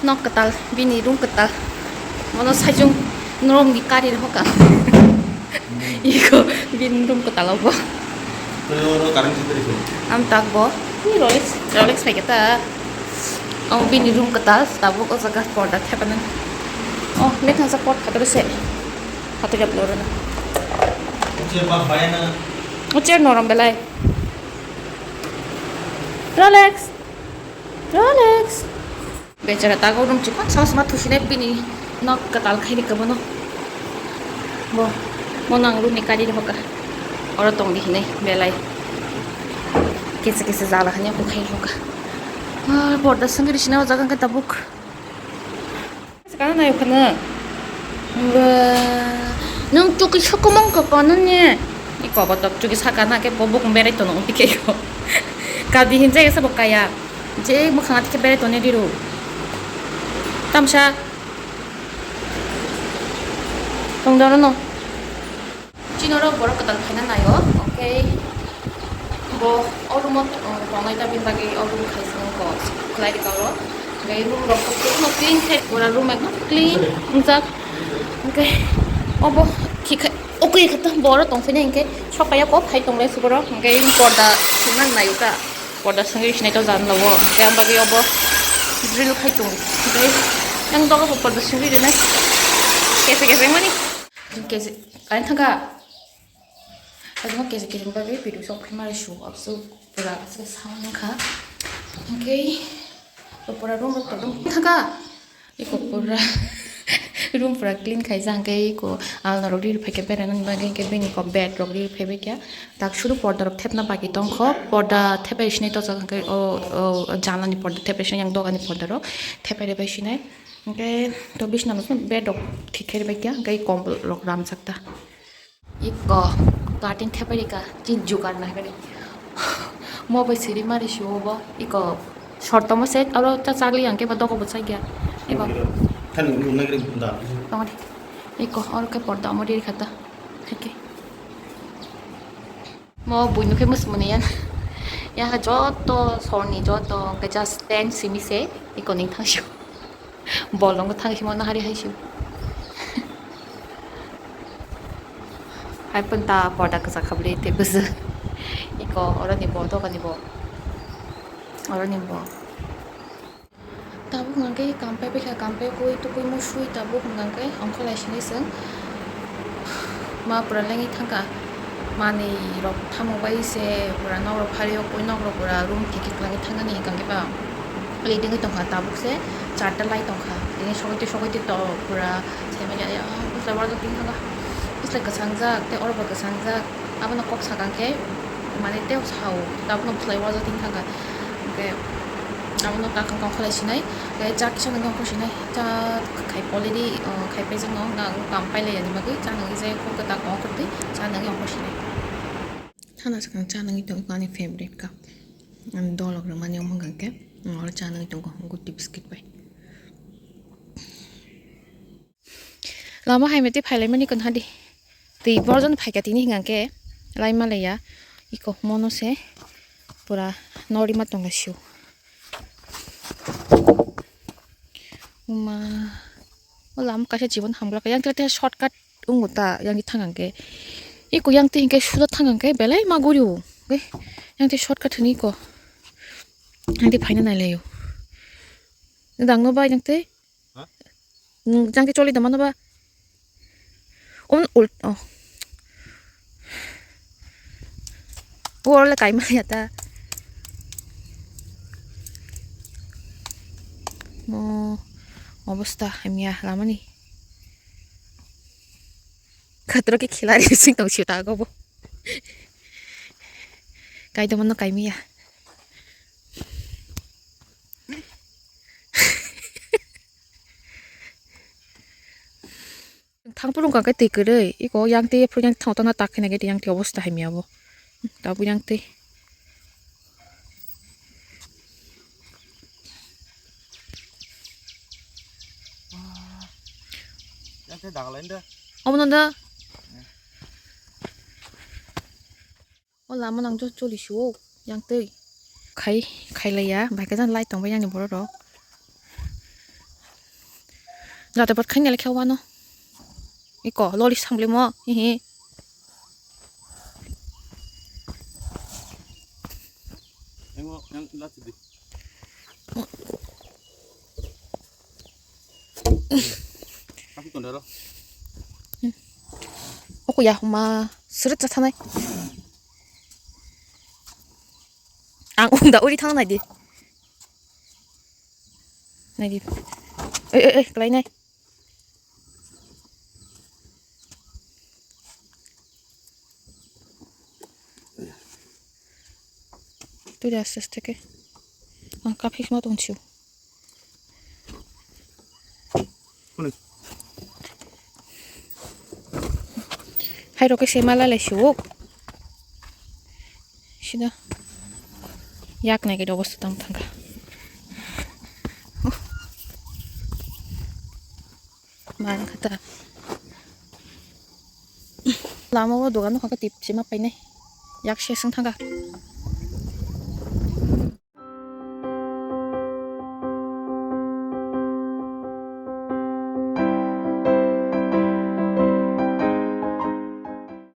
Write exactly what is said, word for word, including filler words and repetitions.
Nok kwtal, bini room kwtal. Mono saichung noromni kari rw hoka. Iko bini room kwtal obo. Tei oro current sitri ko. Am tak bo. Ni Rolex, Rolex pai kata. Oh, bini room kwtal, tabuk o jaga porda thepanan. Oh, ne thangsa pot khator se. Khator jap loro na. Uche ba bayana. Uche norom belai. Rolex. Rolex. Bechara tago room chikon saos ma thusinai bini nok kwtal khairi kwbano. Bo, mo nang room ni kari hoka. Oro tong di hinai belai. Kesa kesa jala hanya ko khai hoka. Ah, porda sangri sina o jaga ka tabuk. Kana nayo kana. Ba, nung chuki sokomong ko kono ne. Iko botok chuki sakana ke bobuk berai tono umpike ko. Kadi hinjai sa bokaya. Je mwkhang atike berai toni riru. Tamsa. Tongdoro no. Chini oro borok kwtal phaina naio. Okay. Bo o room o, uh, tongnai ta bini bagwi o room khai swngo ko. Khlai rikha oro. Gai room rok ko clean khai pura room ekdom clean wngjak. Okay. Obo thik khai. Okay kha ta bo oro tong phai nai hinkhe sokaya ko phai tong lai suboro. Gai porda swnna naio ta. Porda sengri sinai to jan lawo. Kaya bagwi obo drill khai tongo. Tei yang dogo bo porda sengri rinai. Kese kese mani. Kese kain thangka. Kain thangka kese kese bagwi pidu sok phai mari su. Absu pura asle sound kha. Okay. To pura room rok to room thangka. Iko pura room pura clean khaijak, hwnkhe iko alna rok riri phaikhe beraina bagwi, hwnkhe bini iko bed rok riri phaibaikha. Tak suru porda rok thepna bagwi tongkho, porda thepai sinai tochak, hwnkhe o, o janani porda thepai sinai, yang dogani porda rok thepai rwbai sinai. Hwnkhe to bisna no bed rok thik khe rwbaikha, hwnkhe kombol rok ramjak ta. Iko, katin thepai rika, chin jugar na kani. Mo bai siri mari si obo, iko, short tomo set, aro ta chagli yang ke ba doko bo chagya. Iko. Thani nung nagri da. Tong di. Iko, aro ke porda mo diri khata. Oke. Mo buinu ke mus muni yan. Ya joto sorni joto ke just ten simi se, iko ning thang sio. Bolong thang simo na hari hai sio. Hai pun ta porda kwchak khabli te bwswk. Iko oroni bo, dogani bo. Oroni bo. Tabuk hwnkhe kampai bikha, kampai kwi tukui musui tabuk hwnkhe ongkholai sinai chwng. Ma pura lengwi thangkha. Manwi rok thamuk bai se pura nok rok phari o kwi nok rok pura room thik thik khlai thangani hwnkhe ba. Ready wngwi tongkha tabuk se charta lai tongkha. Tini sogwi twi sogwi twi to pura. Saimanliya, ah, bwslai uajak tini thangkha. Bwslai kwchangjak, tei oro bo kwchangjak. Abono kok sakang khe, mane, tei sao, abono bwslai uajak tini thangkha. Hwnkhe, abono kakang kong kholai sinai. Tei cha kisa nangkhe ongkhor sinai. Cha khai already, ah, khai paijak no, nang kam pailai yani bagwi. Cha nangwi je kok kwtak ongkhor twi, cha nangwi ongkhor sinai. Thana swkang cha nangwi tong ani favorite cup. Ani dolok rwmani omo hwnkha khe, oro cha nangwi tongo, guti biscuit bai. Lama hai mete phailai mani kon hadi. Twi borjon phaikha tini hwnkha khe, lai malaiya. Iko mono se pura nori ma tongla sio. Uma, o lama kaisa jibon hamgra kha. Yang tete shortcut ungu ta, yang di thang ang khe. Iko yang twi hwnkhe suda thang ang khe, belai ma guri o. Yang twi shortcut hini iko. Yang twi phaina nai lai o. Dang no ba yang twi? Ha? Nung jang ke choli da mano ba? On ul, oh. Wall le kaima ya ta. Mo obosta hamya lamani. Khatro ke khilari sing tong sio ta go bo. Kai da mano kaimiya. Thangphuru wngkha khe twi kwrwi, iko yang twi phuru yang thang tongna tak khena khe yang twi obosta hamya bo. Tabuk yang twi. Yang twi dagalain da. Omono da. O lama nang jo choli sio yang twi. Khai, khai laiya, bai khe jan light tong bai yang ni borok rok. Jate pot khaina lekhe wano. Iko loli samlimo hihi. Oko ya huma seret cha thanai. Ang unda uri thang nai di. Nai di. Eh, eh, eh, klai nai. Tuli aste aste khe. Ang kaphik ma tong sio. Hai rok khe se mala lai sio. Sida. Yak nai khe dogo se tang thang kha. Man kha ta. Lama o dogan nokha khe tip se ma painai. Yak se swng thang kha.